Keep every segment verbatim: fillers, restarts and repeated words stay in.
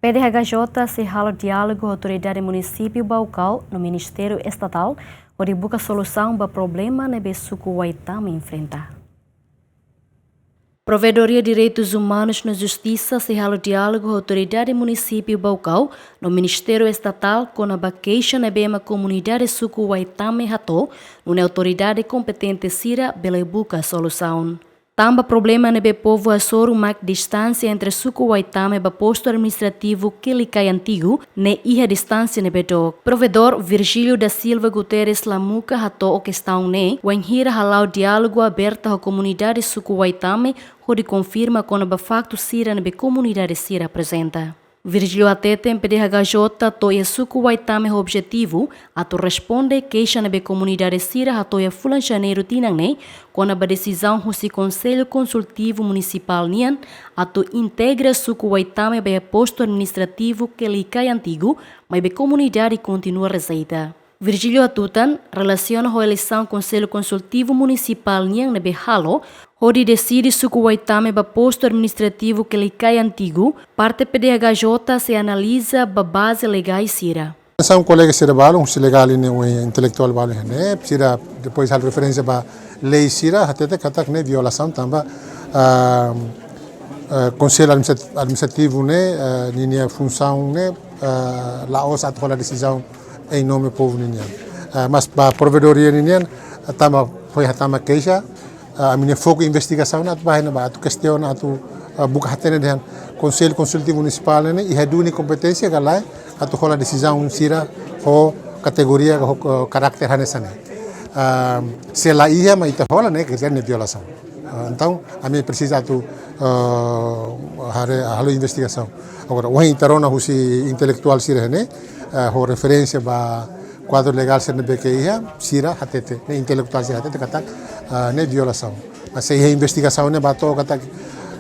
P D H J sei halo diálogu ho Autoridade Munisípiu Baucau no Ministériu Estatál, hodi buka solusaun ba problema ne'ebé suku Waitame enfrenta. Provedoria Direitus Umanus no Justisa sei halo diálogu ho Autoridade Munisípiu Baucau no Ministériu Estatál kona-ba keixa ne'ebé mak komunidade suku Waitame hato'o, nune'e autoridade kompetente sira bele buka solusaun. Tanba problema ne'ebé povu hasoru mak distánsia entre suku Waitame ba postu administrativu Quelicai Antigu ne'e iha distánsia ne'ebé dook. Provedór Virgílio da Silva Guterres Lamuca hato'o kestaun ne'e wainhira hala'o diálogu aberta ho komunidade suku Waitame, hodi konfirma kona-ba faktu sira ne'ebé komunidade sira aprezenta. Virgílio hateten P D H J to'o iha suku Waitame ho objetivu atu responde keixa ne'ebé komunidade sira hato'o iha fulan Janeiru tinan ne'e, kona-ba desizaun husi Konsellu Konsultivu Munisipál nian atu integra suku Waitame ba iha postu administrativu Quelicai Antigu, maibé komunidade kontinua rejeita. Virgílio hatutan, relasiona ho eleisaun Konsellu Konsultivu Munisipál nian ne'ebé halo, hodi deside suku Waitame ba postu administrativu Quelicai Antigu, parte P D H J sei analiza ba baze legál sira. São kolega sira balun, husi legál ne'e, intelektuál balun ne'e, sira depois halo referénsia ba lei sira, hatete katak ne'e violasaun tanba, ah, ah, Konsellu Administra-, Administrativu ne'e, ah, ninia funsaun ne'e, ah, la'ós atu hola desizaun em nome povu ninian. Ah, mas ba provedoria ninian, ah, tanba foin hatama keixa, ah, ami-nia foku investigasaun atu ba iha ne'ebá, atu kestiona, atu, ah, buka hatene dehan Konsellu Konsultivu Munisipál ne'e iha duni kompeténsia ka lae atu hola desizaun sira ho kategoria ka ho, ah, karáter hanesan ne'e. Ah, se la iha mak ita hola ne'e, quer dizer, ne'e violasaun. Ah, entaun, ami presiza atu, ah, hare, halo investigasaun. Agora, ohin ita rona husi intelektuál sira ne'e, ah, ho referénsia ba kuadru legál sira ne'ebé ke iha, sira hatete, ne'e intelektuál sira hatete katak, ah, ne'e violasaun. Mas se iha investigasaun ne'e ba to'o katak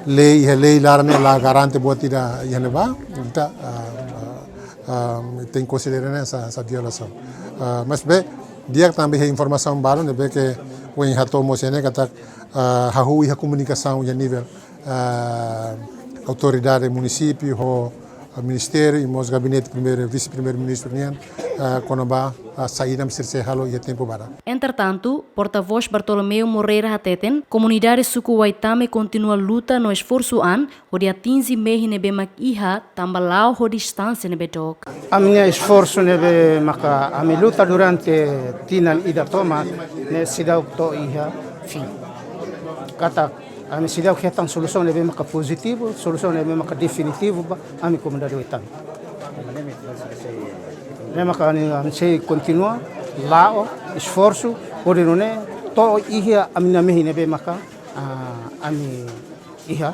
lei, iha lei laran ne'e la garante buat ida iha ne'ebá, ita, ah, ah, ah, tenke konsidera ne'e hanesan, hanesan violasaun. Ah, mas be, di'ak tanba iha informasaun balun ne'ebé ke ohin hato'o mós iha ne'e katak, ah, hahú iha komunikasaun iha nivel, ah, autoridade munisípiu ho ministériu i mós gabinete primeiru, vise-primeiru-ministru nian, ah, kona-ba, ah, saida mak sira sei halo iha tempu badak. Entretantu, portavós Bartolomeu Moreira hateten, komunidade suku Waitame kontinua luta no esforsu an hodi atinje mehi ne'ebé mak iha tanba la'o ho distánsia ne'ebé dook. Ami-nia esforsu ne'ebé maka ami luta durante tinan ida tomak ne'e seidauk to'o iha fin. Katak ami seidauk hetan solusaun ne'ebé maka pozitivu, solusaun ne'ebé maka definitivu ba ami komunidade Waitame. Ne'e maka ami, ami sei kontinua la'o esforsu hodi nune'e to'o iha ami-nia mehi ne'ebé maka, ah, ami iha,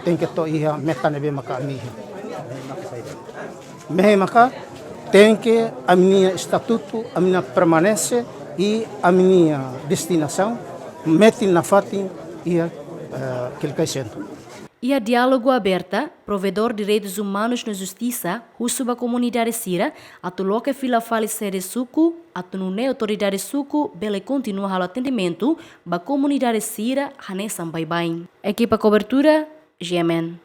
tenke to'o iha meta ne'ebé maka ami iha. Mehi maka tenke ami-nia estatutu, ami-nia permanente i ami-nia destinasaun metin nafatin iha, eh, Quelicai Sentru. Iha diálogu aberta, Provedór Direitus Umanus no Justisa husu ba komunidade sira atu loke fila fali sede suku, atu nune'e autoridade suku bele kontinua halo atendimentu ba komunidade sira hanesan baibain. Ekipa kobertura, G M N.